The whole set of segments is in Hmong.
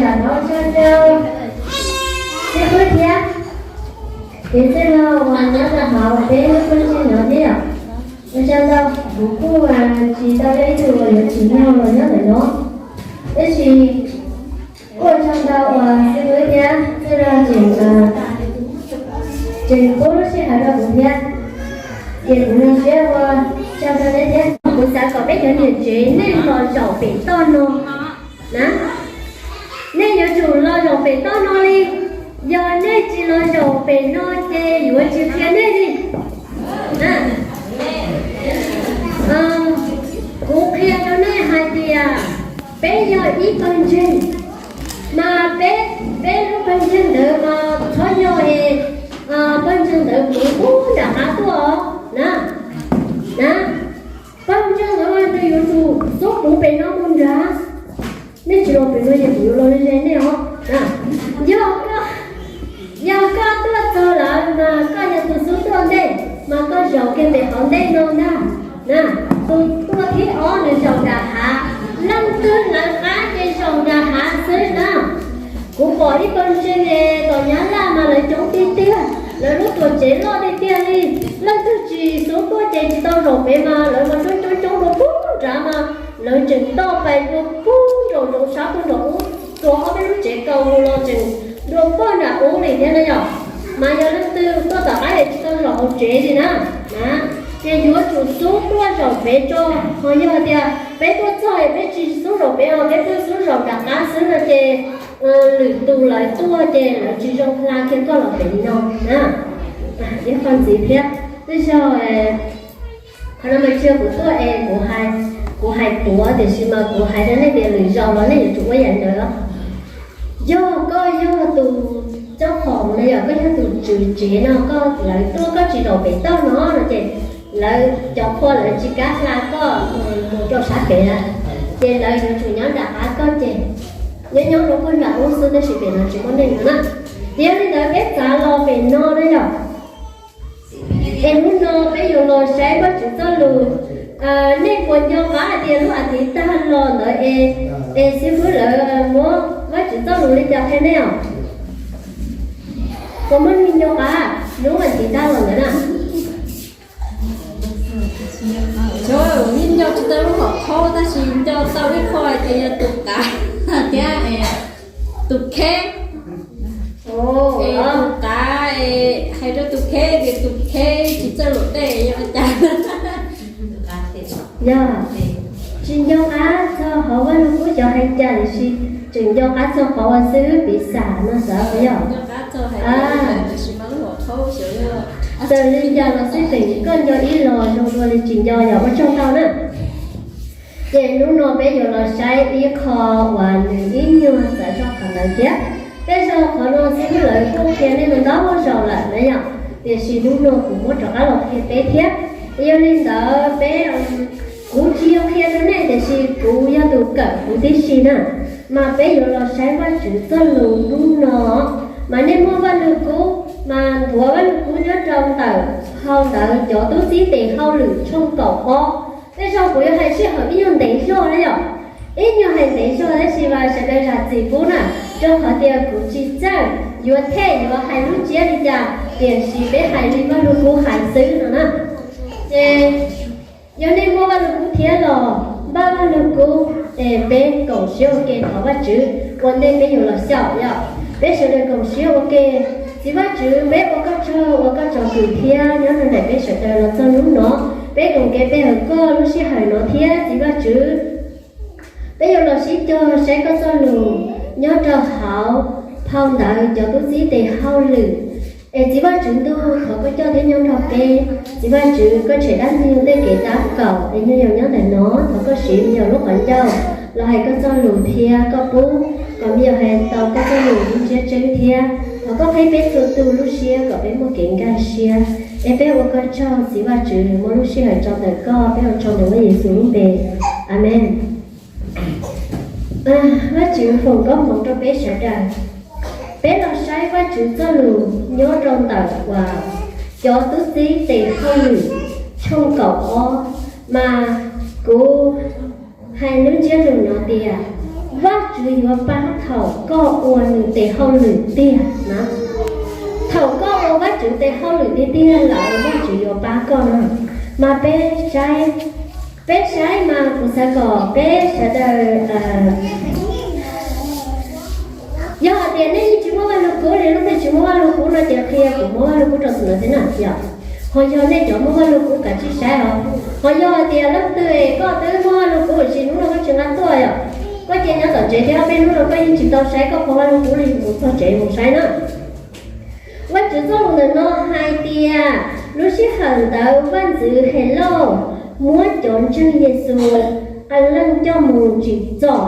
Lam thov ua tsaug rau xib fwb thiab kwv tij los uas nyob rau hauv peb lub koob tsev no thiab yom. Ua tsaug ntau, kuv kuj tsis tau yog ib tug uas yuav tsum nyob los nyob ntawm no, tab sis kuj ua tsaug ntau uas xib fwb thiab txhua leej tseem, tseem pub lub sij hawm rau kuv thiab. Ces kuv zoo siab ua tsaug rau nej thiab. Kuv xav kom peb cov niam tsev nej los zaum pem toj no na. Nej yuav tsum los zaum pem toj no li. Yog nej tsis los zaum pem no ces yuav tsis qhia nej li. Kuv qhia rau nej hais tias peb yog ib pawg ntseeg, mas peb, peb lub pawg ntseeg ntawd mas txhob yog es pawg ntseeg ntawd puv nram hav tuaj os na. Na, pawg ntseeg ntawd mas nws yuav tsum xub puv pem no mus nrad. Nej tsis los pem no ces kuv yuav los ze nej os. Yog koj, yog koj tuaj txog lawm mas koj yog tus xub tuaj ntej, mas koj zaum kiag pem hauv ntej no ntag. Na, tus tuaj thib ob nws zaum nram hav, leej twg lawv qab ces zaum nram hav xwb na. Kuv pom ib pawg ntseeg tom Nyab Laj mas lawv coob tiag tiag, lawv lub tuam tsev loj tiag tiag li. Leej twg tsis xub tuaj ces tsis tau zaum pem mas lawv mas coob coob coob dua puag nrad mas lawv tseem toj pais dua puag nraum zoov sab puag nraum ub, tua ob peb lub tsev kaus mus los tseem dua puag nram ub li thiab na yom. Mas yog leej twg tuaj tom qab es tsis tau zaum hauv tsev li na, na, ces yuav tsum xub tuaj zaum pem tso. Ho yog tias peb tuaj txog es peb tsis xub zaum pem os, peb tuaj xub zaum nram qab xwb no ces lwm tus lawv tuaj ces lawv tsis zoo hla kiag koj los pem no na. Ib qho ntxiv thiab, twb yog qhov no mas tsis yog kuv tuaj es kuv hais, kuv hais tuav, tiam sis mas kuv hais rau nej tias lwm zaus los nej yuav tsum ua yam ntawd. Yog koj yog tus coj qhov no, yog koj yog tus tswv tsev no, koj, lawv tuaj koj tsis zaum pem toj no no ces lawv cov qhua lawv tsis kam hla koj mus rau sab pem lawm, ces lawv yuav tsum nyob nram qab koj ces nyob nyob rau puag nram ub xwb, tab sis pem no tsis muaj neeg no na. Ces yog li ntawd peb txav los pem no na yom. Es hnub no peb yuav los saib Vajtswv txoj lus. Nej puas nco qab hais tias lub as thiv tag los ntawd es, es xib fwb lawv muab Vajtswv txoj lus li cas qhia nej os? Puas muaj neeg nco qab lub as thiv tag los ntawd na? Nco tsis tau lub hom khaub tab sis nco tau ib qho hais tias yog tus qav thiab tus kheb. Tus qav, hais rau tus kheb tias tus kheb tsis txawj lus tej yog cas? Yog tsis nco qab txog qhov Vajluskub xyov hais cas tiam sis tseem nco qab txog qhov uas xib fwb piv xam no xwb yog. Txawm li cas los xij peem koj nco ib los zoo dua li tsis nco yog ua tsaug ntau na. Ces hnub no peb yuav los saib ib qho uas nws ib nyuag txawv tshaj qhov ntawd thiab. Tej zaum qhov no xib fwb lawv kuj qhia nej ntau zaus lawm na yom, tiam sis hnub no kuv muab rov qab los qhia peb thiab. Yog li ntawd peb, kuv tsis yog qhia rau nej tiam sis kuv yog tus kawm kuv tib si na. Mas peb yuav los saib Vajtswv txoj lus hnub no. Mas nej muaj Vajluskub mas nthuav Vajluskub nyob rau ntawm phau ntawv Cov Tub Txib Tes Hauj Lwm tshooj kaum ob. Tej zaum kuv yuav hais sij hawm ib nyuag ntev zog na yom, ib nyuag hais ntev zog tab sis mas sawv daws zam txim pub na, rau qhov tias kuv tsis txawj yuav them yuav hais lub ntsiab li cas, tiam sis peb hais li Vajluskub hais xwb no na. Ces yog nej muaj Vajluskub thiab los npaj Vajluskub es peb koom siab ua ke thov Vajtswv ua ntej peb yuav los xyaum yom. Peb sawv daws koom siab ua ke. Txiv Vajtswv, peb ua koj tsaug ua koj tsaug kawg thiab nyob rau ntawm peb sawv daws los txog hnub no, peb koom kev pe hawm koj lub sij hawm no thiab txiv Vajtswv. Peb yuav los sib cog saib koj txoj lus nyob rau hauv phau ntawv Cov Tub Txib Tes Hauj Lwm. Es txiv Vajtswv ntuj, thov koj coj thiab nyob nrog peb. Txiv Vajtswv, koj tshem dab ntxwg nyoog tej kev tab kaum es nyuag yaus nyob ntawm no, thov koj siv me nyuam lub qhov ncauj los hais koj txoj lus thiab koj pub kom me nyuam hais tau koj txoj lus lub ntsiab tseeb thiab thov koj qhib peb txhua tus lub siab kom peb muaj kev nkag siab. Es peb ua koj tsaug txiv Vajtswv, muaj lub sij hawm tso ntawm koj, peb ua tsaug ntawm Yexus lub npe. Amees. Vajtswv foom koob hmoov rau peb sawv daws. Peb los saib Vajtswv txoj lus nyob rau ntawm uas Cov Tub Txib Tes Hauj Lwm tshooj kaum ob, mas kuv hais lub ntsiab lus no tias, Vajtswv yuav pab thaum koj ua nws tes hauj lwm tiag na. Thaum koj ua Vajtswv tes hauj lwm tiag tiag lawm Vajtswv yuav pab koj na. Mas peb saib, peb saib mas kuv xav kom peb sawv daws, yog hais tias nej yeej tsis muaj Vaj Lug Kub li, leej twg tsis muaj Vaj Lug Kub no ces qhia kuv muab Vaj Lug Kub rau tus ntawd thiab na yom. Ho yog nej cov muaj Vaj Lug Kub kav tsij saib os. Ho yog hais tias leej twg es koj twb muaj Vaj Lug Kub tiam sis hnub no koj tsis nqa tuaj yom, koj cia nyob tom tsev thiab ob peb hnub no koj yeej tsis tau saib koj qhov Vaj Lug Kub li, mus txog tsev mus saib na. Vajtswv txoj lus ntawm no hais tias lub sij hawm ntawd vaj ntxwv Helauj muab cov ntseeg Yexus qee leej coj mus tsim txom.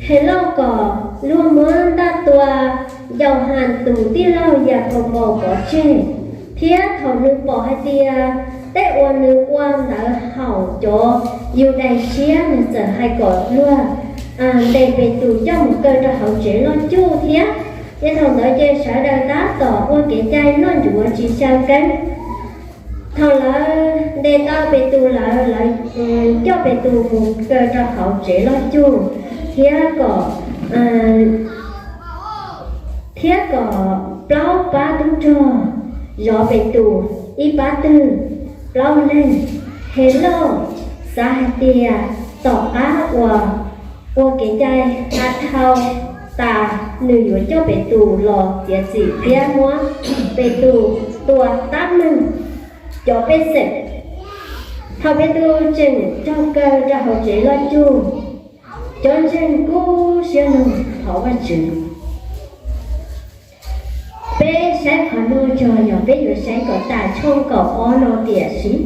Helauj kom luag muab ntaj tua Yauhas tus tij laug Yakaunpaus pov tseg, thiab thaum nws pom hais tias tej uas nws ua ntawd haum cov Yudais siab, nws txawm hais kom luag ntes Petus coj mus kaw rau hauv tsev loj cuj thiab. Ces thaum ntawd ces sawv daws tab tom ua kev cai noj ncuav tsis xyaw keeb. Thaum lawv ntes tau Petus lawm, lawv coj Petus mus kaw rau hauv tsev loj cuj, thiab kom, thiab kom plaub pab tub rog zov Petus, ib pab twg, plaub leeg. Helauj xav hais tias tom qab uas ua kev cai hla dhau tas, nws yuav coj Petus los txiav txim thiab muab Petus tua tab meeg cov pej xeem. Thaum Petus tseem raug kaw rau hauv tsev loj cuj, cov ntseeg kub siab lug thov Vajtswv. Peb saib qhov no tso, yog peb yuav saib kom tas tshooj kaum ob no tiam sis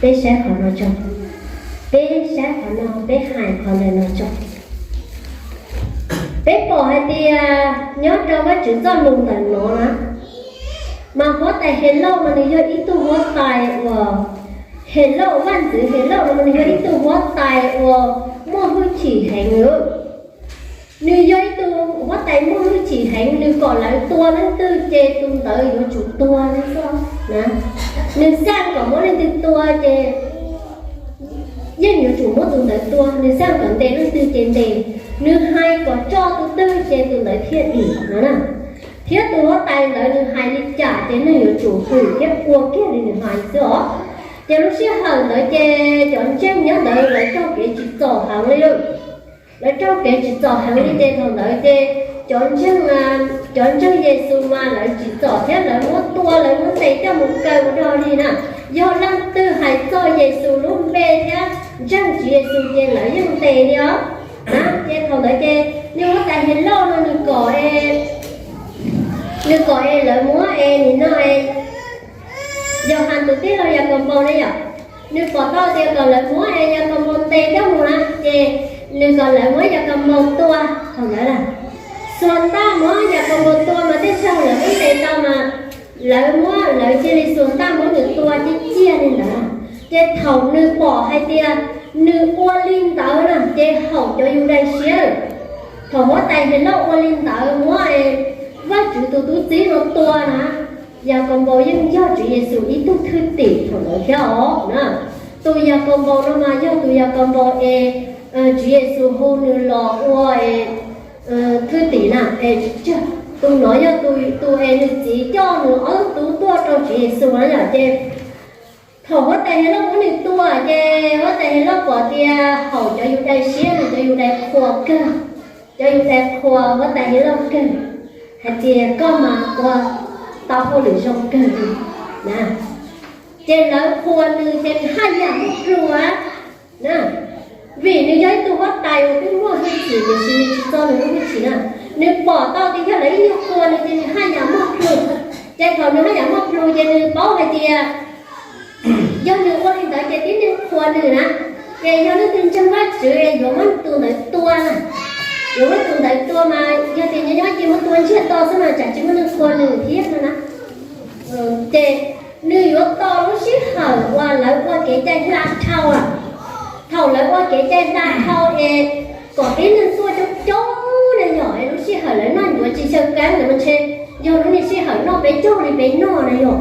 peb saib qhov no tso. Peb saib qhov no, peb hais qhov ntawm no tso. Peb pom hais tias nyob rau Vajtswv txoj lus ntawm no na, mas huab tais Helauj mas nws yog ib tug huab tais uas, Helauj, vaj ntxwv Helauj no mas nws yog ib tug huab tais uas muaj hwj chim heev li. Nws yog ib tug huab tais muaj hwj chim heev, nws kom lawv tua leej twg ces tus ntawd yuav tsum tuag li xwb na. Nws xaj kom muab leej twg tua ces yeej yuav tsum muab tus ntawd tua, nws xaj kom ntes leej twg ces ntes, nws hais kom tso tus twg ces tus ntawd thiaj dim no na. Thiab tus huab tais ntawd nws hais li cas ces neeg yuav tsum hwm thiab ua kiag li nws hais xwb os. Ces lub sij hawm ntawd ces cov ntseeg nyob ntawd lawv raug kev tsim txom heev li. Lawv raug kev tsim txom heev li ces thaum ntawd ces cov ntseeg, cov ntseeg Yexus mas lawv tsim txom thiab lawv muab tua, lawv muab ntes coj mus kaw ua dog dig na. Yog leej twg hais txog Yexus lub npe thiab ntseeg Tswv Yexus ces lawv yeej ntes li os. Ces thaum ntawd ces niag huab tais Helauj no nws kom es, nws kom es lawv muab es nim no es Yauhas tus tij laug Yakaunpaus ne yom, nws pom tau tias kom lawv muab es Yakaunpaus ntes coj mus na, ces nws kom lawv muab Yakaunpaus tua thaum ntawd na. Xuas ntaj muab Yakaunpaus tua mas tej zaug lawv muab ntes tau mas lawv muab, lawv cia li xuas ntaj muab nws tua ciaj ciaj li ntawd. Ces thaum nws pom hais tias nws ua li ntawd na ces haum cov Yudais siab. Thaum huab tais Helauj ua li ntawd muab Vajtswv tus tub txib no tua na, Yakaunpaus yeej yog Tswv Yexus ib tug thwj tim thaum ntawd thiab os na. Tus Yakaunpaus no mas yog tus Yakaunpaus es Tswv Yexus hu nws los ua thwj tim na, es tus no yog tus, tus es nws txiv coj nws ob tug tub tuaj rau Tswv Yexus na yom. Ces thaum huab tais Helauj muab nws tua ces huab tais Helauj pom tias haum cov Yudais siab, cov Yudais qhuas kawg, cov Yudais qhuas huab tais Helauj kawg, hais tias koj mas ua tau hauj lwm zoo kawg li na. Ces lawv qhuas nws ces nws haj yam muaj plhu na. Vim nws yog ib tug huab tais uas twb muaj hwj chim tiam sis nws tsis txo nws lub hwj chim na. Nws pom tau tias yog lawv ib nyuag qhuas nws ces nws haj yam muaj plhu. Ces thaum nws haj yam muaj plhu ces nws paub hais tias yog nws ua li ntawd ces tib neeg qhuas nws na, ces yog leej twg ntseeg Vajtswv yuav muab tus ntawd tua na, yuav muab tus ntawd tua mas yog tias nyob nyob ces muab tua ntsiag to xwb mas tsam tsis muaj neeg qhuas nws thiab no na. Ces nws yuav tos lub sij hawm uas lawv ua kev cai hla dhau. Thaum lawv ua kev cai hla dhau es kom tib neeg tuaj coob coob ne yom, es lub sij hawm lawv noj ncuav tsis xyaw keeb ntawd mas ntshe yog lub niag sij hawm noj peb caug li peb noj na yom.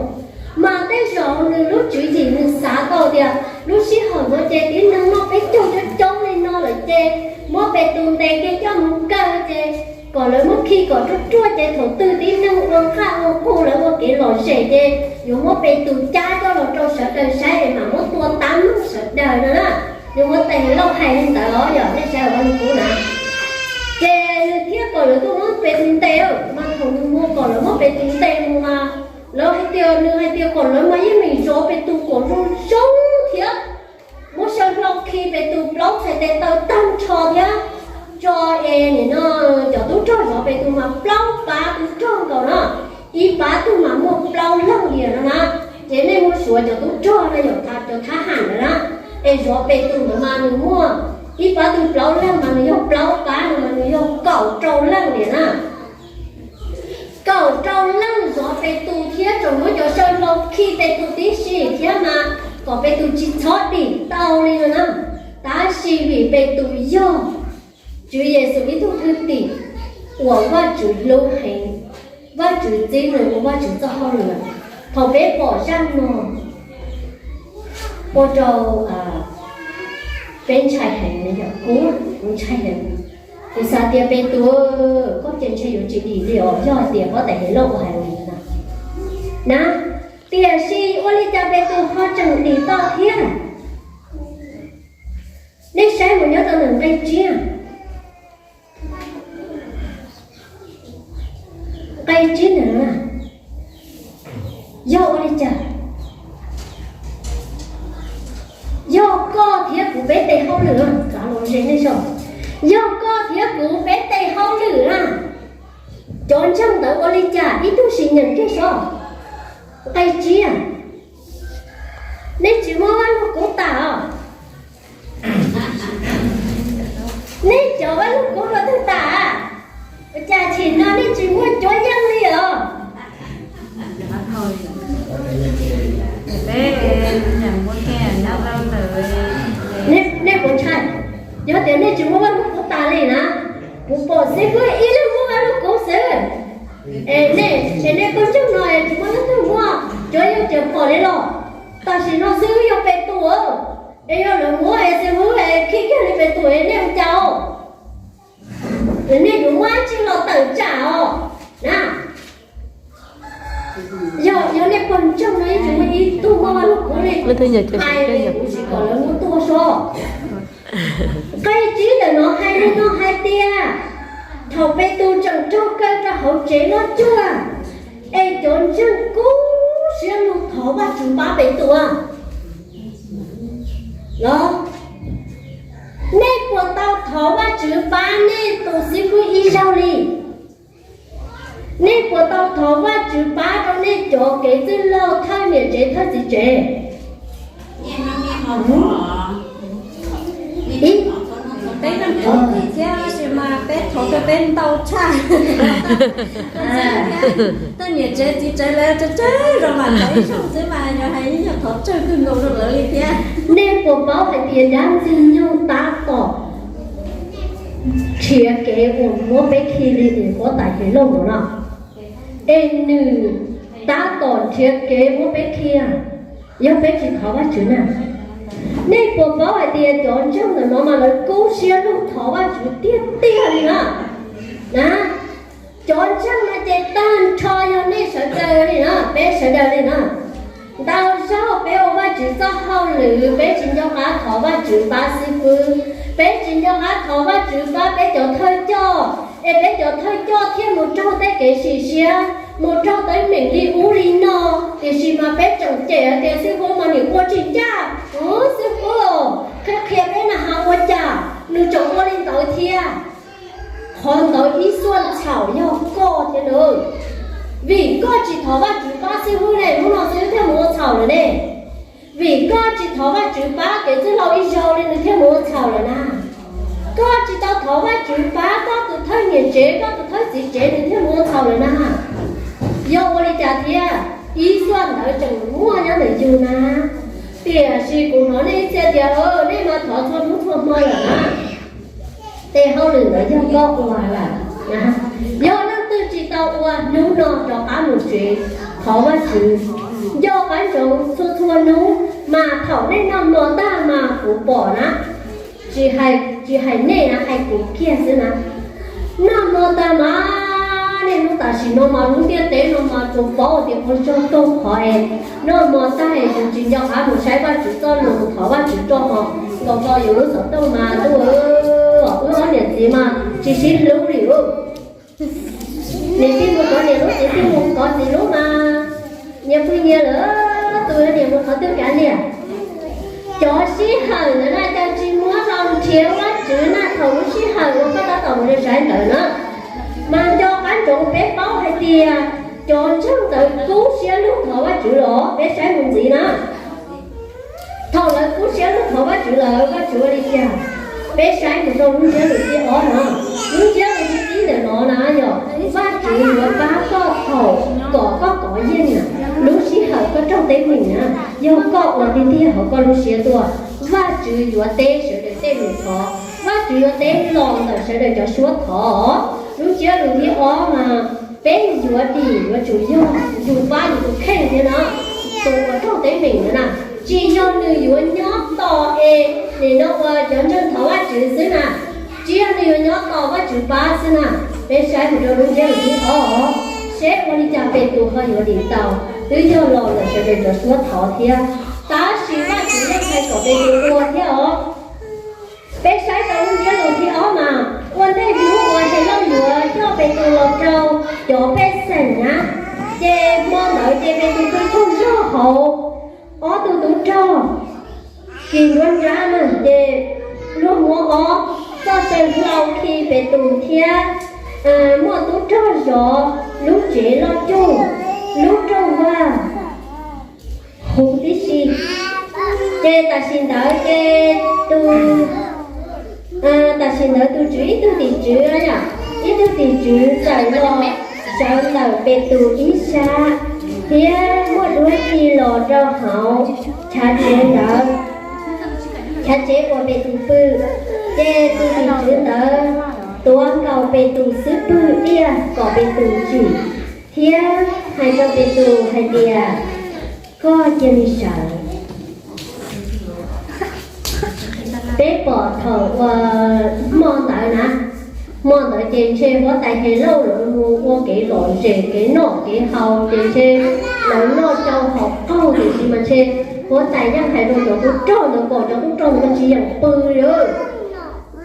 Mas tej zaum nws lub tswv yim nws xav tau tias lub sij hawm no ces tib neeg noj peb caug coob coob li no lawm ces muab Petus ntes kiag coj mus kaw ces kom lawv muab khi kom ruaj ruaj ces thaum twg tib neeg ua nqaj ua nqug lawv ua kev lom zem ces yuav muab Petus cab coj los rau sawv daws saib es mam muab tua tag sawv daws no na. Yuav muab tes lauj hais li ntawd os, yog nej saib ua li kuv na. Ces nws thiaj kom lawv tuaj muab Petus ntes, mas thaum nws mus kom lawv muab Petus ntes mus mas lawv hais tias, nws hais tias kom lawv mas yeej meem zov Petus kom zoo zoo thiab muab saw hlau khi Petus plaub txhais tes taw tag nrho thiab tso es nim no cov tub rog zov Petus mas plaub pab tub rog nkaus na, ib pab tug mas muaj plaub leeg diam no na. Ces nej mus suav cov tub rog na, yog cov thab ham ntawd na, es zov Petus ntawd mas nws muaj ib pab tug plaub leeg mas nws yog plaub pab no mas nws yog kaum rau leej diam na. Kaum rau leej zov Petus thiab tseem muab cov saw hlau khi Petus tib si thiab mas kom Petus tsis txhob dim tau li no na. Tab sis vim Petus yog Tswv Yexus ib tug thwj tim uas Vajtswv hlub heev, Vajtswv txib nws ua Vajtswv txoj hauj lwm. Thaum peb pom zaj no, ua rau peb ntshai heev, yog kuv, kuv ntshai heev. Kuv xav tias Petus, koj ces ntshe yuav tsis dim li os, yog hais tias huab tais Helauj ua hais li no na. Tiam sis ua li cas Petus ho tseem dim tau thiab? Nej saib mus nyob rau ntawm nqe tsib, nqe tsib ntawm no na, yog ua li cas? Yog koj thiab kuv peb tes hauj lwm, xav los ze nej zog, yog koj thiab kuv peb tes hauj lwm na, cov ntseeg ntawd ua li cas ib tug sim nyeem kiag sov. Nqe tsib, nej tsis muaj vaj lug kub tas os. Nej cov vaj lug kub rau twg tas? Ua cas chim no nej tsis muaj cuab yeej li os? Nej puas ntshai? Yog tias nej tsis muaj vaj lug kub tas li na, kuv pom xib fwb ib leeg muaj vaj lug kub xwb. Es nej, es nej pawg ntseeg no es tsis muaj leej twg muaj cuab yeej tias pom li los? Tam sim no xib fwb yog Petus, es yog lawv muab es xib fwb es khib kiag li Petus es nej ua cas? Nej yuav muab dab tsi los tawm tsam os na? Yog, yog nej pawg ntseeg no yeej tsis muaj ib tug muaj vaj lug kub li, hais li kuv tsis kom lawv muab tua sov. Nqe tsib ntawm no hais li no hais tias, thaum Petus tseem raug kaw rau hauv tsev loj cuag, es cov ntseeg kub siab lug thov Vajtswv pab Petus los? Nej puas tau thov Vajtswv pab nej tus xib fwb ib zaug li? Nej puas tau thov Vajtswv pab rau nej cov kev txwj laug thawj niam tsev thawj txiv tsev? Peb neeg thov thiab sis mas peb thov rau peb ntau tshaj. Thawj niam tsev txiv tsev lawv tsawg tsawg zog mas thov ib zaug xwb mas yog hais yog thov tsawg kawg nkaus rau lawv li thiab. Nej puas paub hais tias dab ntxwg nyoog tab tom nrhiav kev uas muab peb khi li nws huab tais Helauj no no? Es nws tab tom nrhiav kev muab peb khi, yog peb tsis thov Vajtswv na. Nej puas paub hais tias cov ntseeg ntawm no mas lawv kub siab lug thov Vajtswv tiag tiag li na? Na, cov ntseeg no ces tag nrho yog nej sawv daws li na, peb sawv daws li na. Ntau zaug peb ua Vajtswv txoj hauj lwm peb tsis nco qab thov Vajtswv pab xib fwb, peb tsis nco qab thov Vajtswv pab peb cov thawj coj, es peb cov thawj coj thiaj mus raug tej kev sim siab, mus raug teeb meem li ub li no. Tiam sis mas peb tseem cem hais tias xib fwb mas nim ua tsis ncaj, xib fwb qhia qhia peb na has ua cas nws tseem ua li ntawd thiab. Qhov ntawd ib xuaj txhaum yog koj thiab nawb. Vim koj tsis thov Vajtswv pab xib fwb ne, hnub no xib fwb thiaj mus ua txhaum lawm ne. Vim koj tsis thov Vajtswv pab kev txwj laug ib zaug li nws thiaj mus ua txhaum lawm na. Koj tsis tau thov Vajtswv pab koj tus thawj niam tsev, koj tus thawj txiv tsev nws thiaj mus ua txhaum lawm na. Yog ua li cas thiab, ib xuaj ntawd tseem muaj nyob ntawm yus na. Tiam sis kuv hnov nej ib txhia tias, nej mas thov txhua hnub txhua hmo lawm na. Tes hauj lwm ntawd yog koj ua lawm. Yog leej twg tsis tau ua hnub no rov qab mus tsev thov Vajtswv, nco qab ntsoov txhua txhua hnub, mas thaum nej noj hmo tag mas kuv pom na, tsis hais Tsis hais nej na, hais kuv kiag xwb na. Noj hmo tag mas, niaj hnub tam sim no mas lub ntiaj teb no mas tsuas paub tias ua zog kaug qhov es noj hmo tag es yus tsis nco qab mus saib Vajtswv txoj lus, thov Vajtswv tso hmo nkaus rau yus lub xov tooj mas ntuj, wb ob niam txiv mas tsis sib hlub li. Niam tij mus kov niam lub, txiv tij mus kov txiv lub mas nyias pw nyias lawm, tus niam mus qhov twg kav liam. Cov sij hawm ntawd na cas tsis muab los nrhiav Vajtswv na, thaum lub sij hawm uas koj tab tom mus saib ntawd na. Mas nco qab ntsoov peb paub hais tias cov ntseeg ntawd kub siab lug thov Vajtswv los peb saib mus ntxiv na. Thaum lawv kub siab lug thov Vajtswv lawm, Vajtswv ua li cas? Peb saib mus rau lub ntsiab lus thib ob no, lub ntsiab lus thib ib ntawm no na yog Vajtswv yuav pab koj thaum kom koj kov yeej na, lub sij hawm koj raug teeb meem na, yog koj ua tiag tiag hauv koj lub siab tuaj, Vajtswv yuav teb sawv daws tej lus thov, Vajtswv yuav teb los ntawm sawv daws cov suab thov. Lub ntsiab lus thib ob mas peb yuav dim yuav tsum yog yus pab yus tus kheej thiab na, tus uas raug teeb meem ntawd na, tsis yog nws yuav nyob tos es nim no uas cov ntseeg thov Vajtswv xwb na, tsis yog nws yuav nyob tos Vajtswv pab xwb na. Peb saib mus rau lub ntsiab lus thib ob, seb ua li cas Petus ho yuav dim tau, twb yog los ntawm sawv daws cov suab thov thiab, tab sis Vajtswv yeej hais kom Petus ua thiab os. Peb saib rau lub ntsiab lus thib ob mas, ua ntej hnub uas Helauj yuav coj Petus los rau cov pej xeem na, ces hmo ntawd ces Petus tsaug zog hauv ob tug tub rog kis nruab nrab na, ces luag muab ob txoj saw hlau khi Petus thiab muaj tub rog zov lub tsev loj cuj, lub rooj vag huv tib si. Ces tam sim ntawd ces tus, tam sim ntawd tus tswv, ib tug tim tswv, ib tug tim tswv txawm los sawv ntawm Petus ib sab thiab muaj duab ci los rau hauv chav tsev ntawd, chav tsev uas Petus pw. Ces tus tim tswv ntawd tuav nkaus Petus xub pwg diaj kom Petus tsim thiab hais rau Petus hais tias, koj cia li sawv. Peb pom thaum uas hmo ntawd na, hmo ntawd ces ntshe huab tais Helauj lawv mus ua kev lom zem kev noj kev haus ces ntshe lawv noj cau haus qaug tiam sis mas ntshe huab tais yeej hais rau cov tub rog ntawd kom cov tub rog ntawd tsis yeem pw li,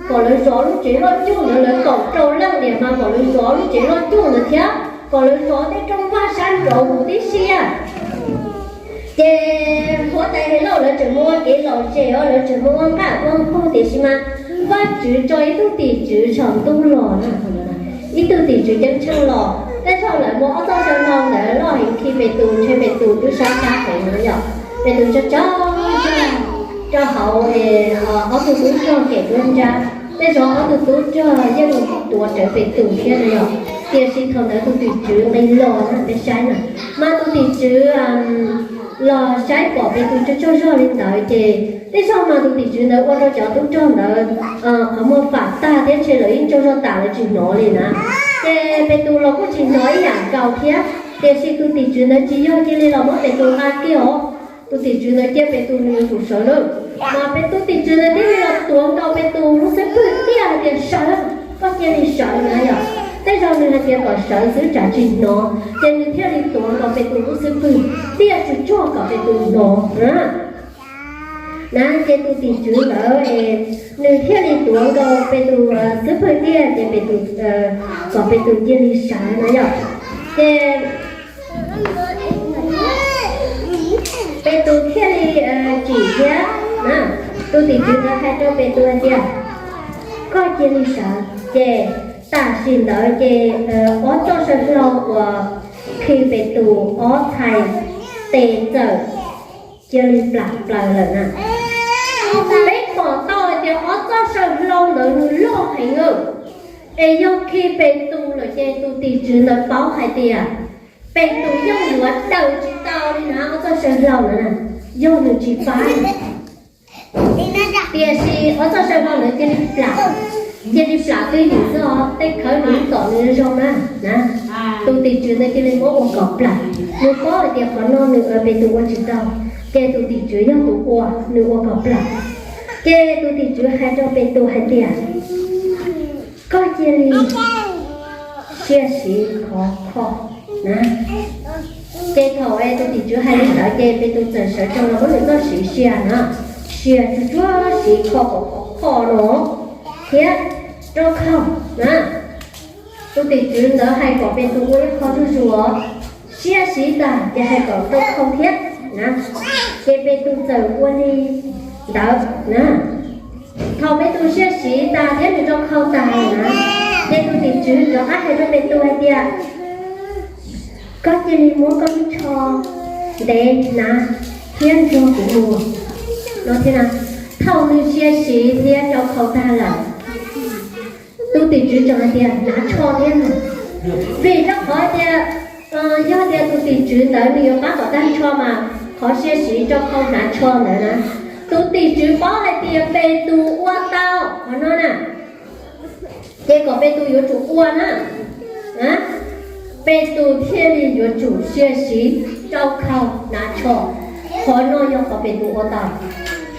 kom lawv zov lub tsev loj cuj ntawd, lawv kaum rau leej tiam mas kom lawv zov lub tsev loj cuj ntawd thiab kom lawv zov tej rooj vag sab nraud huv tib si. Ces huab tais Helauj lawv tseem mus ua kev lom zem os, lawv tseem mus ua nqaj ua nqug tiam sis mas Vajtswv tso ib tug tim tswv saum ntuj los na, ib tug tim tswv ceeb tsheej los. Tej zaum lawv muab ob txoj saw hlau ntawd loj heev khi Petus, ntshe Petus twb sab sab heev no yom, Petus tso tso rau hauv ob tug tub rog kem nruab nrab. Tej zaum ob tug tub rog yeej tuav rawv Petus thiab no yom, tiam sis thaum ntawd tus tim tswv nqis los na, peb saib na, mas tus tim tswv los saib pom Petus tsaug tsaug zog li ntawd ces tej zaum mas tus tim tswv ntawd ua rau cov tub rog ntawd qhov muag fam tag thiab ntshe lawv yeej tsaug zog tas lawv tsis hnov li na. Ces Petus los kuj tsis hnov ib yam nkaus thiab, tiam sis tus tim tswv ntawd tsis yog cia li los muab Petus nqa kiag os. Tus tim tswv ntawd cia Petus nws yuav tsum sawv lawm, mas peb tus tim tswv ntawd thiaj li los tuav nkaus Petus lub xub pwg diaj hais tias, sawv, koj cia li sawv na yom. Tej zaum nws hais tias kom sawv xwb tsam tsis hnov, ces nws thiaj li tuav nkaus Petus lub xub pwg diaj tsuag tsuag kom Petus hnov na. Na ces tus tim tswv ntawd nws thiaj li tuav nkaus Petus xub pwg diaj ces Petus, kom Petus cia li sawv na yom. Ces Petus thiaj li tsim thiab na. Tus tim tswv ntawd hais rau Petus hais tias, koj cia li sawv. Ces tam sim ntawd ces ob txoj saw hlau uas khi Petus ob txhais tes txawm cia li plam plaws lawm na. Peb pom tau hais tias ob txoj saw hlau ntawd nws loj heev lawm, es yog khi Petus lawm ces tus tim tswv ntawd paub hais tias Petus yeej yuav daws tsis tau li na, ob txoj saw hlau ntawd na, yog nws tsis pab. Tiam sis ob txoj saw hlau ntawd cia li plam, cia li plam twj ywm xwb os, tej khawv nws tom nws zoo na. Tus tim tswv ntawd cia li muab ua kom plam, nws paub hais tias qhov no nws, Petus ua tsis tau, ces tus tim tswv yog tus ua, nws ua kom plam. Ces tus tim tswv hais rau Petus hais tias, koj cia li siab siv khov kho na. Ces thaum tus tim tswv hais li ntawd ces Petus txawm sawv tsees los muab nws txoj siv sia na, sia tsuj tsuav siv khov kho no thiab rau khau na. Tus tim tswv ntawd hais kom Petus ua ib qho zuj zus, siab siv tas ces hais kom rau khau thiab na. Ces Petus txawm ua li ntawd na. Thaum Petus siab siv tas thiab nws rau khau tas na, ces tus tim tswv rov qab hais rau Petus hais tias, koj cia li muab koj lub tsho ntev hnav thiab nrog kuv mus no thiab na. Thaum nws siab siv thiab rau khau tag lawm, tus tim tswv tseem hais tias hnav tsho thiab na. Vim rau qhov tias yog tias tus tim tswv ntawd nws yuav pab kom tag nrho mas qhov siab siv rau khau hnav tsho ntawd na, tus tim tswv paub hais tias Petus ua tau qhov no na, ces kom Petus yuav tsum ua na, Petus thiaj li yuav tsum siab siv rau khau hnav tsho. Qhov no yog qhov Petus ua tau,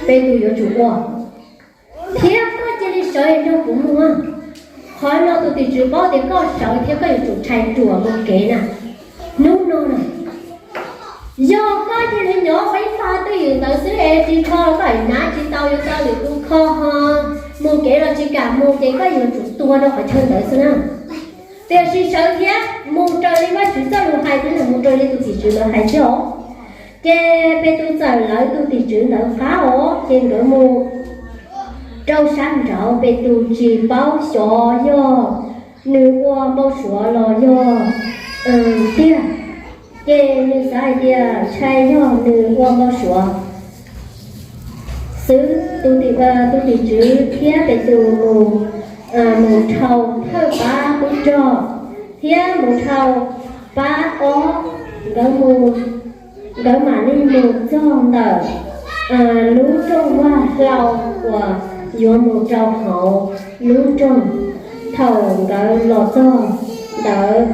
Petus yuav tsum ua. Thiab koj cia li sawv nrog kuv mus. Qhov no tus tim tswv paub tias koj sawv thiab koj yuav tsum tshais ruam mus kev na. Hnub no na, yog koj cia li nyob ua ib pab twj ywm ntawd xwb es ris tsho koj hnav tsis tau yuav tau lwm tus kho ho mus kev los tsis kam mus ces koj yuav tsum tuag rau qhov chaw ntawd xwb na. Tiam sis sawv thiab mus raws li Vajtswv txoj lus hais thiab mus raws li tus tim tswv ntawd hais thiab os. Ces Petus txawm lawv tus tim tswv ntawd qab os, ces nkawd mus rau sab nraud. Petus tsis paub xyov yog nws ua npau suav los yog tiag, ces nws xav hais tias ntshai yog nws ua npau suav xwb. Tus tim tswv thiab Petus mus, mus dhau thawj pab tub rog thiab mus dhau pab ob, nkawd mus, nkawd mam li mus txog ntawm lub rooj vag hlau uas yuav mus rau hauv lub nroog. Thaum nkawd los txog ntawd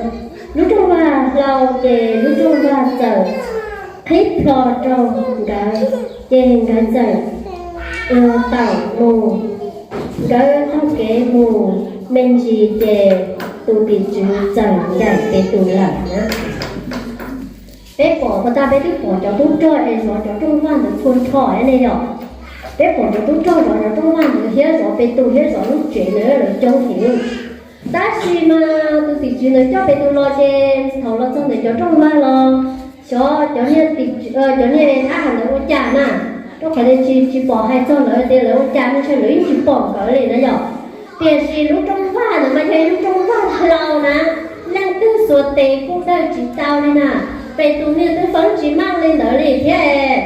lub rooj vag hlau ces lub rooj vag txawm qhib plho rau nkawd, ces nkawd txawm tawm mus. Nkawd taug kev mus me ntsis ces tus tim tswv txawm ncaim Petus lawm na. Peb pom puas tas, peb twb pom cov tub rog es zov cov rooj vag ntawd txhua rho ne yom. Peb pom cov tub rog zov cov rooj vag ntawd thiab zov Petus thiab zov lub tsev ntawd lawv coob heev. Tab sis mas tus tim tswv ntawd coj Petus los ces thaum los txog ntawm cov rooj vag los xyov cov niag, cov niag thab ham ntawd ua cas na, rau qhov tias tsis, tsis pom hais txog lawv tias lawv ua cas, ntshe lawv yeej tsis pom nkawd li na yom. Tiam sis lub rooj vag ntawd mas yog ib lub rooj vag hlau na, leej twg xuas tes kuj dawj tsis tau li na. Petus niag twb feeb tsis meej li ntawd li thiab,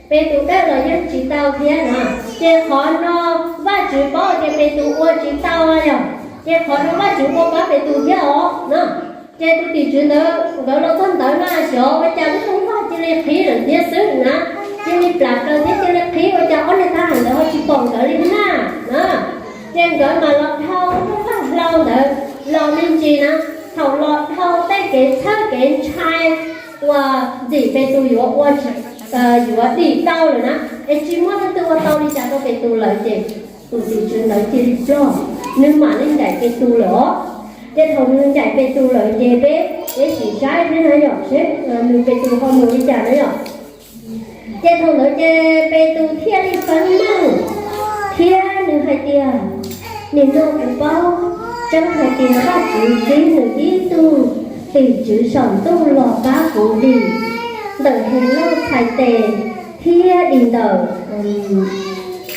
Petus dawj los yeej tsis tau thiab na. Ces qhov no Vajtswv paub tias Petus ua tsis tau yom, ces qhov no Vajtswv ua pab Petus thiab os na. Ces tus tim tswv ntawd nkawd los txog ntawd na, xyov ua cas lub rooj vag cia li qhib lawm thiab xwb na, cia li plam plaws thiab cia li qhib, ua cas ob niag thab ham ntawd ho tsis pom nkawd li na. Ces nkawd mas los dhau lub rooj vag hlau ntawd los me ntsis na, thaum los dhau tej kev txhawj kev ntshai uas ntxim Petus yuav ua, yuav dim tau lawm na, es tsis muaj leej twg ua tau li cas rau Petus lawm ces tus tim tswv ntawd cia li ploj, nws mam li ncaim Petus lawm os. Ces thaum nws ncaim Petus lawm ces peb, peb sim saib thiab na yom, seb nws Petus ho mus li cas na yom. Ces thaum ntawd ces Petus thiaj li feeb meej thiab nws hais tias, nim no kuv paub tseeb hais tias Vajtswv txib nws ib tug tim tswv saum ntuj los pab kuv dim ntawm Helauj txhais tes thiab dim ntawm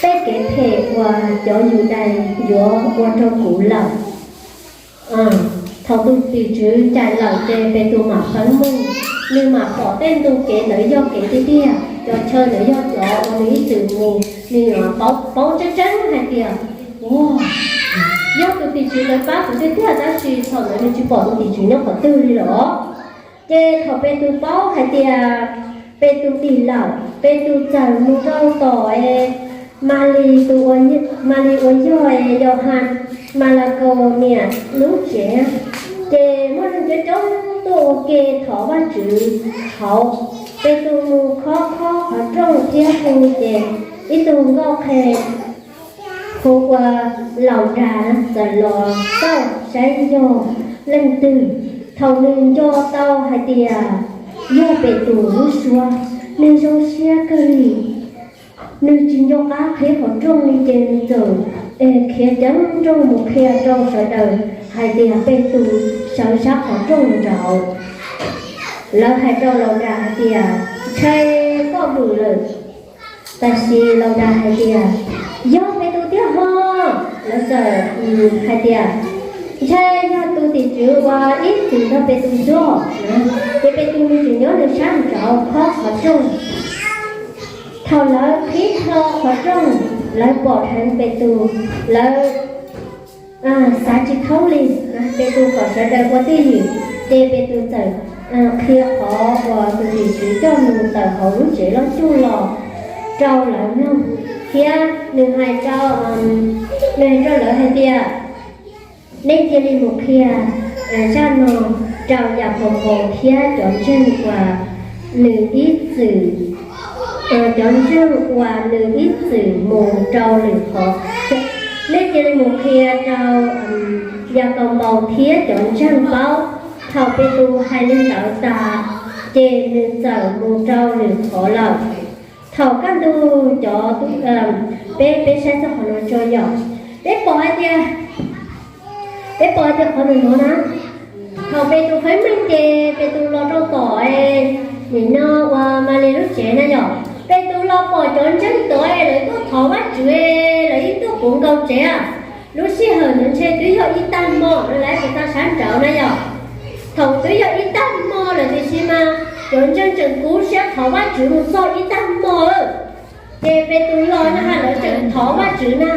tej kev phem uas cov Yudais yuav ua rau kuv lawm. Thaum tus tim tswv ncaim lawm ces Petus mam feeb meej, nws mam pom tej ntu kev ntawd yog kev tiag tiag, cov chaw ntawd yog cov uas nws ib txwm mus, nws mam paub tseeb tseeb hais tias, ua, yog tus tim tswv ntawd pab kuv tiag tiag, tab sis thaum ntawd nws tsis pom tus tim tswv nyob qhov twg li lawm. Ces thaum Petus paub hais tias Petus dim lawm, Petus txawm mus rau tom Malis tus, Malis uas yog Yauhas, Malakaus niam lub tsev. Ces muaj neeg coob coob tuaj ua ke thov Vajtswv hauv. Petus mus khob khob qhov rooj thiab hu, ces ib tug nkauj qhe Hu ua Laus Dag txawm los txawj saib yog leej twg. Thaum nws nco tau hais tias yog Petus lub suab, nws zoo siab kawg li. Nws tsis nco qab qhib qhov rooj li ces nws txawm khiav ceev nrooj mus qhia rau sawv daws hais tias Petus sawv sab qhov rooj nraud. Lawv hais rau Laus Dag hais tias, Ntshai koj vwm lawm. Tab sis Laus Dag hais tias, Yog Petus tiag ho. Lawv txawm hais tias, Ntshai yog tus tim tswv uas ib txwm nrog Petus xwb. Ces Petus nws tseem nyob nws sab nraud khob qhov rooj. Thaum lawv qhib hlo qhov rooj, lawv pom dheev Petus, lawv xav tsis thoob li. Petus kom sawv daws ua twj ywm, ces Petus txawm qhia qhov uas tus tim tswv coj nws tawm hauv lub tsev loj cuj los rau lawv mloog, thiab nws hais rau, nws hais rau lawv hais tias, Nej cia li mus qhia zaj no rau Yakaunpaus thiab cov ntseeg uas nws ib txwm, cov ntseeg uas nws ib txwm mus rau lwm qhov. Nej cia li mus qhia rau Yakaunpaus thiab cov ntseeg paub. Thaum Petus hais li ntawd tas, ces nws txawm mus rau lwm qhov lawm. Thaum kaj ntug cov, peb, peb saib txog qhov no tso yom, peb pom hais tias, peb pom hais tias qhov ntawm no na, thaum Petus fab meej ces Petus los rau tom, nim no uas Malis lub tsev na yom, Petus los pom cov ntseeg tod lawv tuaj thov Vajtswv, lawv yeej tuaj puv nkaus tsev. Lub sij hawm ntawd ntshe twb yog ib tag hmo no lawv tsis tau sab nraud na yom. Thaum twb yog ib tag hmo lawm tiam sis mas cov ntseeg tseem kub siab thov Vajtswv mus txog ib tag hmo. Ces Petus los na, lawv tseem thov Vajtswv na.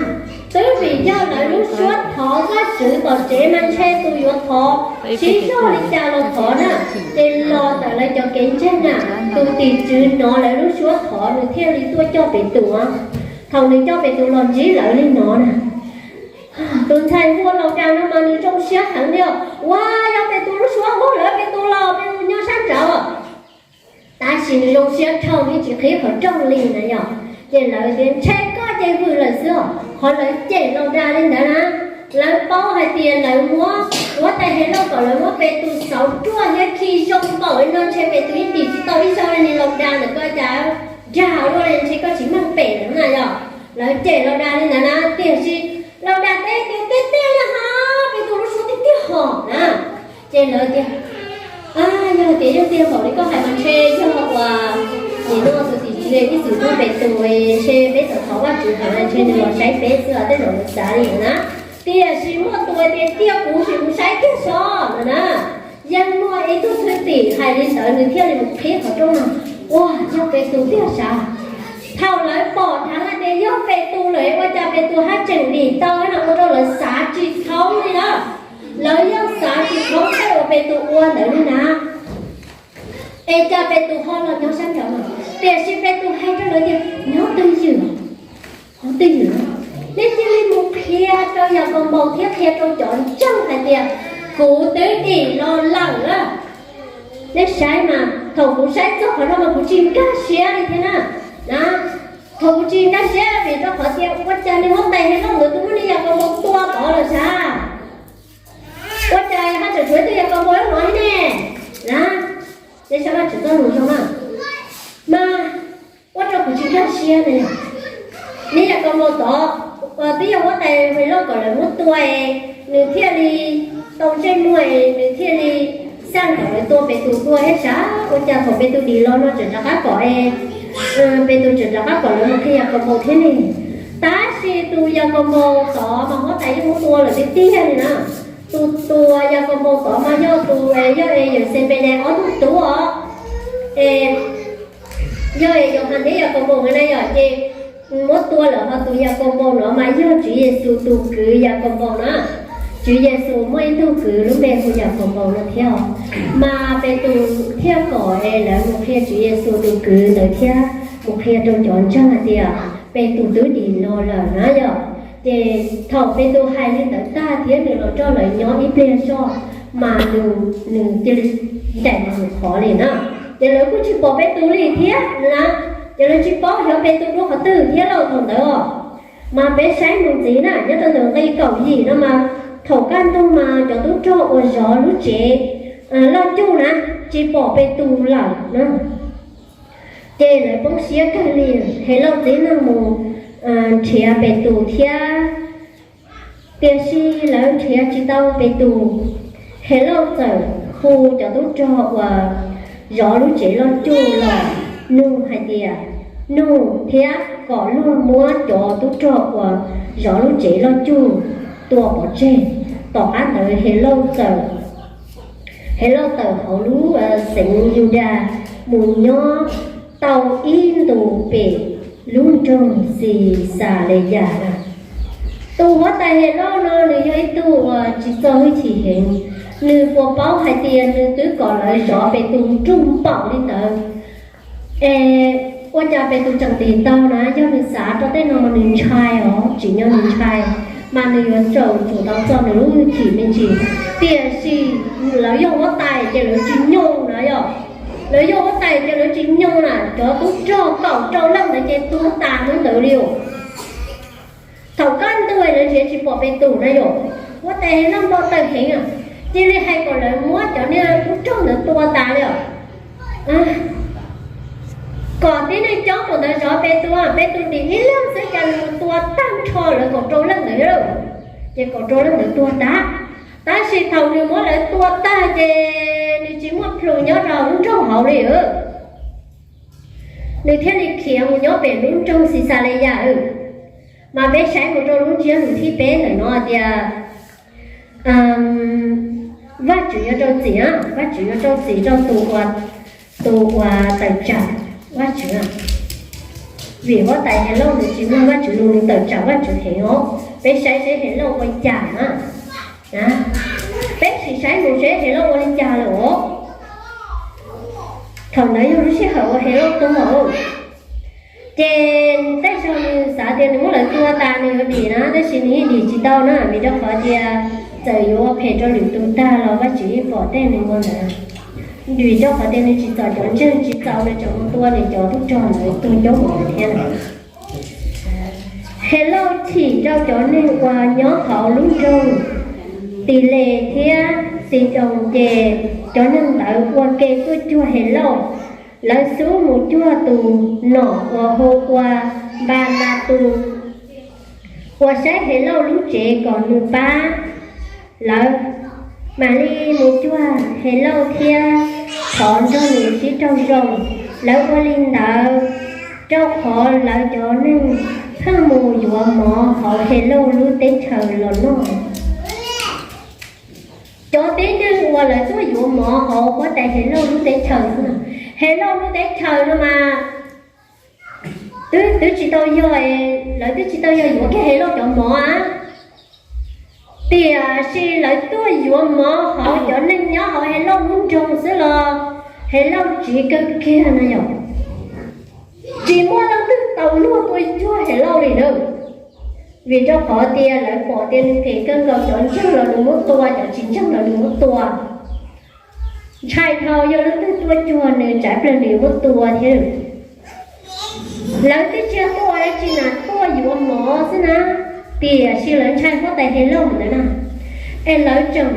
Twb vim yog lawv lub suab thov Vajtswv tom tsev mas ntshe tus yuav thov sib zog li cas los thov na. Ces los ntawm lawv cov kev ntseeg na, tus tim tswv hnov lawv lub suab thov nws thiaj li tuaj coj Petus. Thaum nws coj Petus los ntsib lawv li no na, tus ntxhais hu ua Laus Dag no mas nws zoo siab heev li os. Ua, yog Petus lub suab hu lawm, Petus los, Petus nyob sab nraud. Tab sis nws zoo siab dhau li tsis qhib qhov rooj li na yom. Ces lawv tias, Ntshai koj ces vwm lawm xwb os. Qhov lawv cem Laus Dag li ntawd na, lawv paub hais tias lawv muab huab tais Helauj kom lawv muab Petus xauv ruaj thiab khi zoo npaum li no ntshe Petus yeej dim tsis tau ib zaug li. Laus Dag ntawm koj cas dag luaj li, ntshe koj tsis meej pem lawm na yom. Lawv cem Laus Dag li ntawd na, tiam sis Laus Dag teb tias, Tiag tiag li ho, Petus lub suab tiag tiag hos na. Ces lawv tias, Yog tias yeej tiag npaum li koj hais mas ntshe yog uas nim no tus tim tswv ib txwm tuaj Petus, ntshe peb txawm thov Vajtswv heev ntshe nws los saib peb xwb os, tej zaum nws xav li na. Tiam sis muaj tus tias, Cia kuv sim mus saib kiag tso no na. Yeej muaj ib tug thwj tim hais li ntawd nws thiaj li mus qhib qhov rooj no. Ua, yog Petus tiag sav. Thaum lawv pom dheev hais tias yog Petus lawm ua cas Petus haj tseem dim tau no ua rau lawv xav tsis thoob li na. Lawv yeej xav tsis thoob tej uas Petus ua ntawd li na. Es cas Petus ho los nyob sab nraud no? Tiam sis Petus hais rau lawv tias, Nyob twj ywm, nyob twj ywm, nej cia li mus qhia rau Yakaunpaus thiab qhia rau cov ntseeg hais tias kuv twb dim los lawm na. Nej saib mas, thaum kuv saib txog qhov no mas kuv tsis nkag siab li thiab na. Na, thaum kuv tsis nkag siab vim rau qhov tias ua cas niag huab tais Helauj ntawd twb muab niag Yakaunpaus tua tod lawm sav. Ua cas haj tseem tshuav ib tug Yakaunpaus nyob no thiab ne? Na, nej saib Vajtswv txoj lus zoo na. Mas ua rau kuv tsis nkag siab na. Niag Yakaunpaus tod uas twb yog huab tais Helauj kom lawv muab tua es nws thiaj li tau ntsej muag es nws thiaj li xaj kom lawv tua Petus dua thiab sav. Ua cas thaum Petus dim los no tseem rov qab kom es, Petus tseem rov qab kom lawv mus qhia Yakaunpaus thiab ne? Tab sis tus Yakaunpaus tod mas huab tais yeej muab tua lawm tiag tiag li na. Tus, tus Yakaunpaus tod mas yog tus, yog es Yauxenpenes ob tug tub os. Es yog es Yauhas thiab Yakaunpaus nkawd na yom, ces muab tua lawm, ho tus Yakaunpaus no mas yog Tswv Yexus tus kwv Yakaunpaus na. Tswv Yexus muaj ib tug kwv lub npe hu Yakaunpaus no thiab os. Mas Petus thiaj kom es lawv mus qhia Tswv Yexus tus kwv ntawd thiab mus qhia rau cov ntseeg hais tias Petus twb dim los lawm na yom. Ces thaum Petus hais li ntawd tag thiab nws los nrog lawv nyob ib pliag zog, mas nws, nws cia li ncaim mus lwm qhov li na. Ces lawv kuj tsis pom Petus li thiab na. Ces lawv tsis paub xyov Petus dua qhov twg thiab lauj thaum ntawd os. Mas peb saib mus ntxiv na, nyob rau ntawm nqe kaum yim no mas, thaum kaj ntug mas cov tub rog uas zov lub tsev loj cuj na, tsis pom Petus lawm na, ces lawv poob siab kawg li. Helauj txiv neej mus nrhiav Petus thiab, tiam sis lawv nrhiav tsis tau Petus. Helauj txawm hu cov tub rog uas zov lub tsev loj cuj los nug hais tias, nug thiab kom luag muab cov tub rog uas zov lub tsev loj cuj tua pov tseg. Tom qab ntawd Helauj txawm, Helauj tawm hauv lub xeev Yudas mus nyob tau ib ntus pem lub nroog Xixaleyas. Tus huab tais Helauj no nws yog ib tug uas tsis txo hwj chim heev. Nws puas paub hais tias nws twb kom lawv zov Petus nruj npaum li ntawd, es ua cas Petus tseem dim tau na? Yog nws xav rau tej no mas nws ntshai os, tsim nyog nws ntshai mas nws yuav tsum tau txo nws lub hwj chim me ntsis. Tiam sis lawv yog huab tais ces lawv tsis nyoo na yom. Lawv yog huab tais ces lawv tsis nyoo na, cov tub rog kaum rau leej ntawd ces tua tas hnub ntawd li os. Thaum kaj ntug lawv nrhiav tsis pom Petus na yom, huab tais Helauj npau taws heev, cia li hais kom lawv muab cov niag tub rog ntawd tua tas li os. Kom tib neeg coob mus ntawd zov Petus, Petus dim ib leeg xwb cas nws tua tag nrho lawv kaum rau leej ntawd. Ces kaum rau leej ntawd tuag tag. Tab sis thaum nws muab lawv tua tag ces nws tsis muaj plhus nyob rau lub nroog hauv li. Nws thiaj li khiav mus nyob pem lub nroog Xixaleyas. Mas peb saib mus rau lub ntsiab lus thib peb ntawm no tias, Vajtswv yuav rau txim, Vajtswv yuav rau txim rau tus uas, tus uas tawm tsam Vajtswv. Vim huab tais Helauj nws tsis mloog Vajtswv lus, nws tawm tsam Vajtswv heev os. Peb saib seb Helauj ua li cas na. Peb sim saib mus seb Helauj ua li cas lawm os. Thaum ntawd yog lub sij hawm uas Helauj tuag. Ces tej zaum nws xav tias nws muab lawv tua tas nws yuav dim na, tab sis nws yeej dim tsis tau na, vim rau qhov tias txawm yuav ua phem rau lwm tus tag los Vajtswv yeej pom tej nws ua ntawd. Vim rau qhov tias nws tsis txaus cov ntseeg, tsis txaus nws tseem mus tua nws cov tub rog ntawd tuag coob npaum ntawd thiab na. Helauj chim rau cov neeg uas nyob hauv lub nroog Tiles thiab Xidoos, ces cov neeg ntawd ua ke tuaj cuag Helauj. Lawv xub mus cuag tus nom uas hu ua Npalatus uas saib Helauj lub tsev kom nws pab lawv, mam li mus cuag Helauj thiab thov nrog nws sib raug zoo. Lawv ua li ntawd rau qhov lawv cov neeg pheej mus yuav mov hauv Helauj lub teb chaws los noj. Cov tib neeg uas lawv tuaj yuav mov hauv huab tais Helauj lub teb chaws xwb na. Helauj lub teb chaws no mas twb, twb tsis tau yog, lawv twb tsis tau yog yuav kiag Helauj cov mov a. Tiam sis lawv tuaj yuav mov hauv cov neeg nyob hauv Helauj lub nroog xwb los Helauj tsiv kawg kiag no yom. Tsis muaj leej twg tau luag tuaj cuag Helauj li na. Vim rau qhov tias lawv pom tias nws phem kawg nkaus, cov ntseeg los nws muab tua, cov tsis ntseeg los nws muab tua. Ntshai dhau yog leej twg tuaj cuag nws tsam ib pliag nws muab tua thiab. Lawv twb tsis tuaj dab tsi na, tuaj yuav mov xwb na, tiam sis lawv ntshai huab tais Helauj ntawd na, es lawv tseem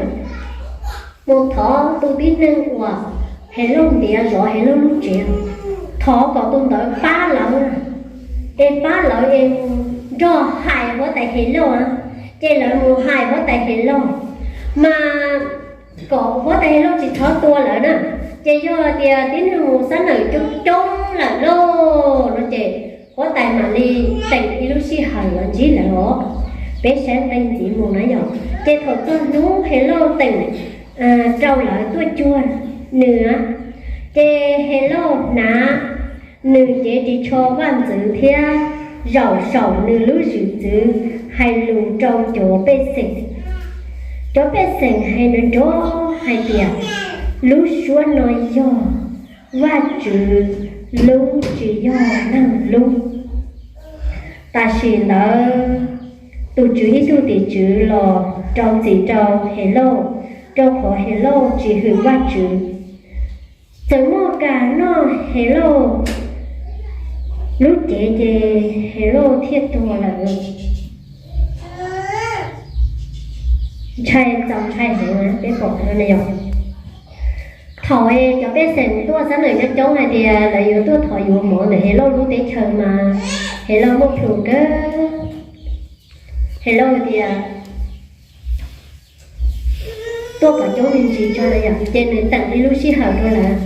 mus thov tus tib neeg uas Helauj ntiav zov Helauj lub tsev, thov kom tus ntawd pab lawv, es pab lawv es mus nrog hais huab tais Helauj. Ces lawv mus hais huab tais Helauj, mas kom huab tais Helauj tsis txhob tua lawv na. Ces yog tias tib neeg mus xab nawm coob coob lawm lauj no ces huab tais mam li teem ib lub sij hawm los ntsib lawv os. Peb saib nqe ntxiv mus na yom. Ces thaum txog hnub Helauj teem rau lawv tuaj cuag nws, ces Helauj hnav nws cev ris tsho vaj ntxwv thiab zaum saum nws lub zwm txwv hais lus rau cov pej xeem. Cov pej xeem hais nrov nrov hais tias, lub suab no yog Vajtswv lub, tsis yog neeg lub. Tam sim ntawd tus Tswv ib tug tim tswv los rau txim rau Helauj, rau qhov Helauj tsis hwm Vajtswv. Txawm muaj kas noj Helauj lub cev ces Helauj thiaj tuag lawm. Ntshai txaus ntshai heev peb pom no yog. Thaum cov pej xeem tuaj xab newm coob coob hais tias lawv yuav tuaj thov yuav mov ntawm Helauj lub teb chaws mas Helauj muaj plhus kawg. Helauj tias tuaj kom coob me ntsis tso na yog, ces nws teem li lub sij hawm rau lawv.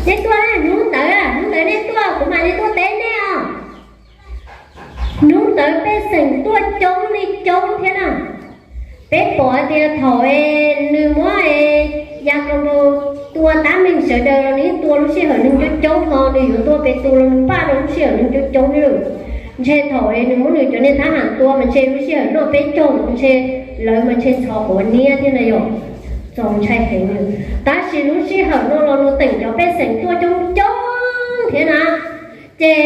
Nej tuaj hnub ntawd, hnub ntawd nej tuaj kuv mam li tuaj teb nej os. Hnub ntawd pej xeem tuaj coob li coob thiab na. Peb pom hais tias thaum nws muab Yakaunpaus tua tab meeg sawv daws los nws tua lub sij hawm neeg coob coob ho nws yuav tua Petus los nws npaj rau lub sij hawm neeg coob coob thiab lawm. Ntshe thaum nws muab nws cov niag thab ham tua mas ntshe lub sij hawm noj peb caug ntshe lawv mas ntshe ntxhov quav niab thiab na yog. Txaus ntshai heev. Tab sis lub sij hawm no los nws teem cov pej xeem tuaj coob coob thiab na. Ces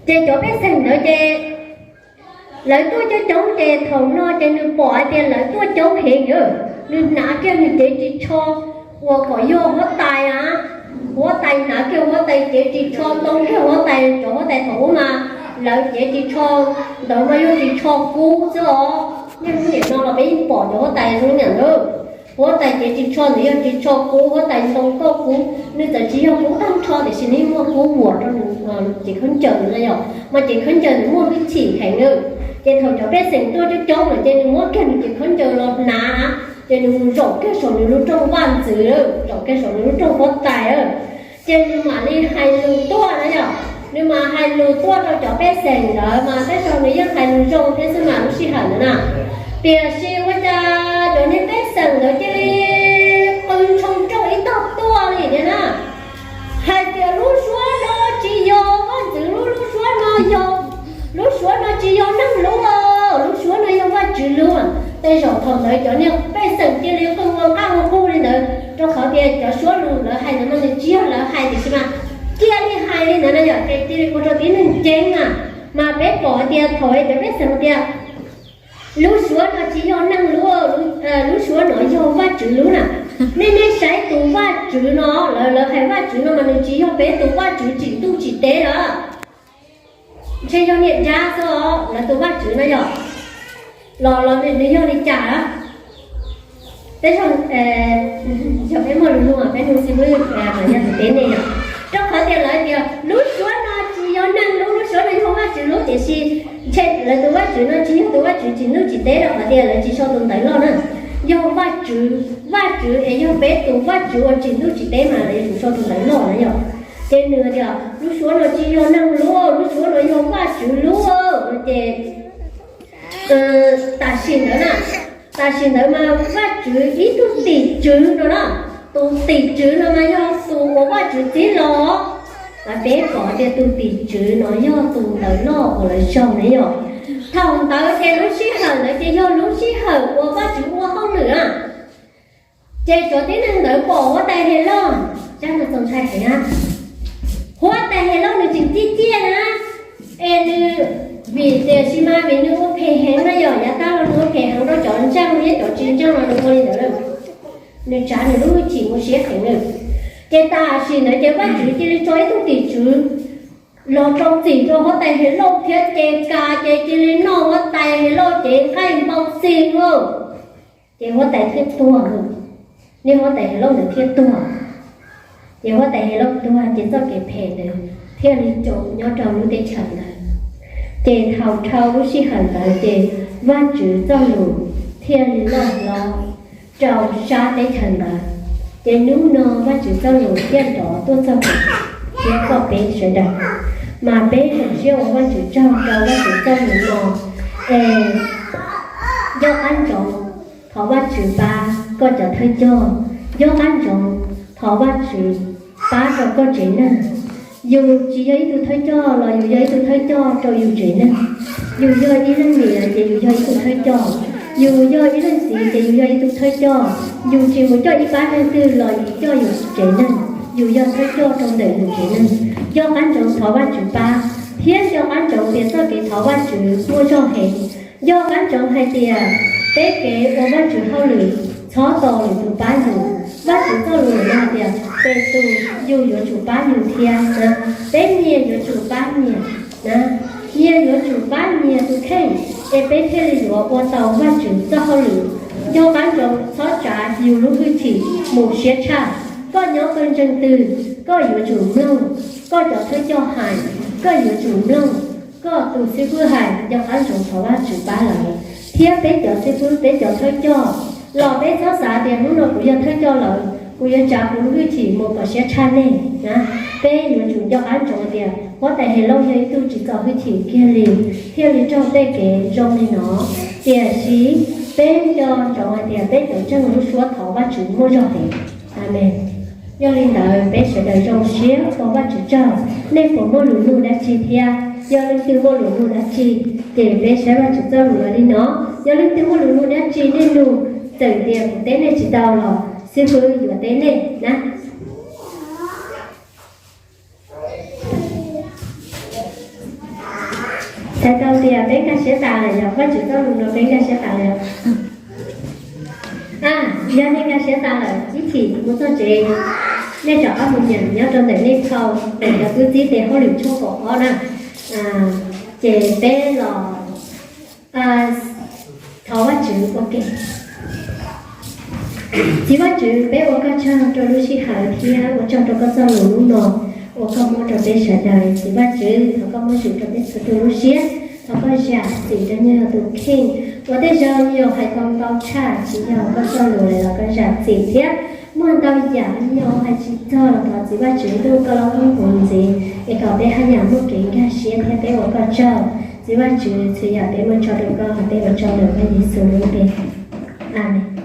ces cov pej xeem ntawd ces lawv tuaj coob coob ces thaum no ces nws pom hais tias lawv tuaj coob heev na, nws hnav kiag nws cev ris tsho uas kom yog huab tais a, huab tais hnav kiag huab tais cev ris tsho ntoo kiag huab tais, cov huab tais thaum ub mas lawv cev ris tsho ntawd mas yog ris tsho kub xwb os. Nej hnub niam no los peb yeej pom cov huab tais zoo li ntawd. Huab tais cev ris tsho ntawd yog ris tsho kub, huab tais ntoo koj kub, nws txawm tsis yog kub tag nrho tiam sis nws muaj kub vuam rau nws cev khaub ncaws na yog, mas cev khaub ncaws nws muaj hwj chim heev na. Ces thaum cov pej xeem tuaj coob coob lawm ces nws muab kiag nws cev khaub ncaws los hnav, ces nws mus zaum kiag saum nws lub rooj vaj ntxwv, zaum kiag saum nws lub rooj huab tais. Ces nws mam li hais lus tuaj na yom, nws mam hais lus tuaj rau cov pej xeem ntawd mas tej zaum nws yeej hais lus zoo thiab xwb mas lub sij hawm ntawd na. Tiam sis ua cas cov niag pej xeem ntawd cia li qw ntshoo nrooj ib tog tuaj li thiab na, hais tias lub suab no tsis yog vaj ntxwv lub, lub suab no yog, lub suab no tsis yog neeg lub, lub suab no yog Vajtswv lub. Tej zaum thaum ntawd cov niag pej xeem cia li qw ua qaj ua qug li ntawd rau qhov tias cov suab lus lawv hais ntawd mas nws tsis yog lawv hais tiam sis mas cia li hais li ntawd na yom, ces cia li ua rau tib neeg ceeb na. Mas peb pom hais tias thaum cov pej xeem tias lub suab no tsis yog neeg lub, lub suab no yog Vajtswv lub na. Nej, nej saib tus Vajtswv no, lawv, lawv hais Vajtswv no mas nws tsis yog peb tus Vajtswv tsim ntuj tsim teb lawm. Ntshe yog niam dab xwb os, lawv tus Vajtswv no yog, los, los nws yog li cas lawm? Peb, yog peb muaj lus nug peb nug xib fwb yog tus teb ne yom. Rau qhov tias lawv tias lub suab no tsis yog neeg lub, lub suab no yog Vajtswv lub, tiam sis ntshe lawv tus Vajtswv no tsis yog tus Vajtswv tsim ntuj tsim teb rau qhov tias lawv tsis sau tus ntawv loj na. Yog Vajtswv, Vajtswv es yog peb tus Vajtswv uas tsim ntuj tsim teb mas lawv yuav tsum sau tus ntawv loj na yom. Ces nws tias lub suab no tsis yog neeg lub, lub suab no yog Vajtswv lub. Ces tam sim ntawd na, tam sim ntawd mas Vajtswv ib tug tim tswv no na, tus tim tswv no mas yog tus uas Vajtswv txib los. Mas peb pom tias tus tim tswv no yog tus ntawv loj uas lawv sau na yom. Thaum ntawd ces lub sij hawm ntawd ces yog lub sij hawm uas Vajtswv ua hauj lwm na. Ces cov tib neeg ntawd pom huab tais Helauj, huab tais Helauj nws tseem ciaj ciaj na, es nws, vim tiam sis mas vim nws ua phem heev na yom, yav tag los nws ua phem heev rau cov ntseeg thiab cov tsis ntseeg los nws ua li ntawd lawm. Nws tsav nws lub hwj chim mus siab heev lawm. Ces tam sim ntawd ces Vajtswv cia li tso ib tug tim tswv los rau txim rau huab tais Helauj thiab ces kas ces cia li noj huab tais Helauj cev nqaij npau xi lauj. Ces huab tais thiaj tuag, niag huab tais Helauj ntawd thiaj tuag. Ces huab tais Helauj tuag ces txoj kev phem ntawd thiaj li tso nyob rau lub teb chaws ntawd. Ces thaum dhau lub sij hawm ntawd ces Vajtswv txoj lus thiaj li loj hlob rau sab teb chaws ntawd. Ces hnub no Vajtswv txoj lus thiaj nrov tuaj txog kuv thiab koj peb sawv daws, mas peb zoo siab ua Vajtswv tsaug rau Vajtswv txoj lus no. Es nco qab ntsoov thov Vajtswv pab koj cov thawj coj, nco qab ntsoov thov Vajtswv pab rau koj tsev neeg. Yus tsis yog ib tug thawj coj los yus yog ib tug thawj coj rau yus tsev neeg. Yus yog ib leej niam ces yus yog ib tug thawj coj, yus yog ib leej txiv ces yus yog ib tug thawj coj. Yus tsis mus coj ib pab leej twg los yus coj yus tsev neeg, yus yog thawj coj rau ntawm yus tsev neeg. Nco qab ntsoov thov Vajtswv pab, thiab nco qab ntsoov tias txoj kev thov Vajtswv muaj zog heev. Nco qab ntsoov hais tias peb kev ua Vajtswv hauj lwm txhob tos lwm tus pab yus. Vajtswv txoj lus hais tias Petus yus yuav tsum pab yus thiab, peb nyias yuav tsum pab nyias na. Nyias yuav tsum pab nyias tus kheej, es peb thiaj li yuav ua tau Vajtswv txoj hauj lwm. Nco qab ntsoov txhob tsav yus lub hwj chim mus siab tshaj. Koj nyob pawg ntseeg twg, koj yuav tsum mloog koj cov thawj coj hais, koj yuav tsum mloog koj tus xib fwb hais. Nco qab ntsoov thov Vajtswv pab lawv, thiab peb cov xib fwb, peb cov thawj coj los peb txhob xav tias hnub no kuv yog thawj coj lawm, kuv yuav tsav kuv lub hwj chim mus kom siab tshaj nej na. Peb yuav tsum nco qab ntsoov tias huab tais Helauj yog ib tug tsis txo hwj chim kiag li, thiaj li raug tej kev zoo li no. Tiam sis peb nco ntsoov hais tias peb cov ntseeg lub suab thov Vajtswv muaj zog heev. Amees. Yog li ntawd peb sawv daws zoo siab ua Vajtswv tsaug. Nej puas muaj lus nug dab tsi thiab? Yog leej twg muaj lus nug dab tsi, ces peb saib Vajtswv txoj lus los li no. Yog leej twg muaj lus nug dab tsi nej nug, txawm tias kuv teb nej tsis tau los xib fwb yuav teb nej na. Txhais tau tias peb nkag siab tas lawm yog Vajtswv txoj lus no peb nkag siab tas lawm. A, yog nej nkag siab tas lawm, ib chim mus txog tsev, nej rov qab mus nyeem nyob rau ntawm nej phau, ntawm cov tub txib tes hauj lwm tshooj kaum ob na. Ces peb los thov Vajtswv ua ke. Txiv Vajtswv, peb ua koj tsaug rau lub sij hawm thiab ua tsaug rau koj txoj lus hnub no uas koj muab rau peb sawv daws. Txiv Vajtswv, thov koj muab zim rau peb txhua tus lub siab, thov koj zam txim rau nyuag tus kheej uas tej zaum nyuag hais tau ntau tshaj tsis yog koj txoj lus lawm los koj zam txim thiab. Muaj ntau yam nyuag hais tsis txog los thov Txiv Vajtswv Ntuj koj los hu ntxiv es kom peb haj yam muaj kev nkag siab thiab peb ua koj tsaug. Txiv Vajtswv, txhua yam peb muab tso rau koj, peb ua tsaug ntawm Vajtswv Yexus lub npe. Amees.